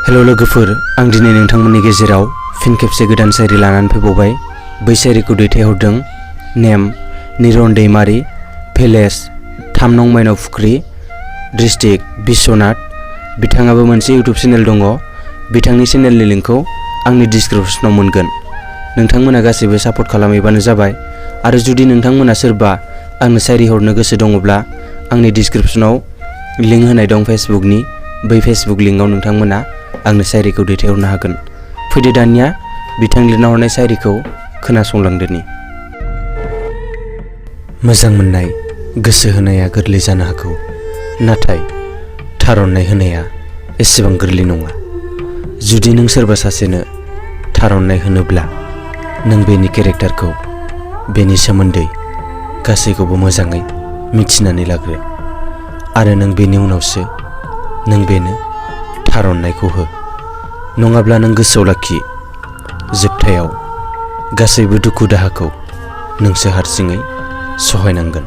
Hello लोगोफोर, आं दिनै नोंथांमोननि गेजेराव फिन खेबसे गोदान सायरि लानानै फैबावबाय। बै सायरिखौ दैथायहरदों नेम निरन दाइमारि, भिलेज 3 नं माइनाव फुख्रि, डिस्ट्रिक्ट बिश्वनाथ। बिथाङाबो मोनसे इउट्युब चेनेल दङ। बिथांनि चेनेलनि लिंकखौ आंनि डिसक्रिप्शनाव मोनगोन। नोंथांमोना गासैबो सापर्ट खालामहैबानो जाबाय। आरो जुदि नोंथांमोना सोरबा आंनो सायरि हरनो गोसो दङब्ला आंनि डिसक्रिप्शनाव लिंक होनाय दं फेसबुकनि। बै फेसबुक लिंकआव नोंथांमोना आंनो सायरिखौ दैथायहरनो हागोन। फैदो दानिया बिथां लिरना हरनाय सायरिखौ खोनासंलांदोनि। मोजां मोननाय गोसो होनाया गोरलै जानो हागौ, नाथाय थार अननाय होनाया एसेबां गोरलै नङा। जुदि नों सोरबा सासेनो थार अननाय होनोब्ला नों बेनि केरेक्टारखौ, बेनि सोमोन्दै गासैखौबो मोजाङै मिथिनानै लाग्रो। आरो नों बेनि उनावसो नों बेनो थार अननायखौ हो। नङाब्ला नों गोसोआव लाखि, जोबथायाव गासैबो दुखु दाहाखौ नोंसो हारसिङै सहायनांगोन।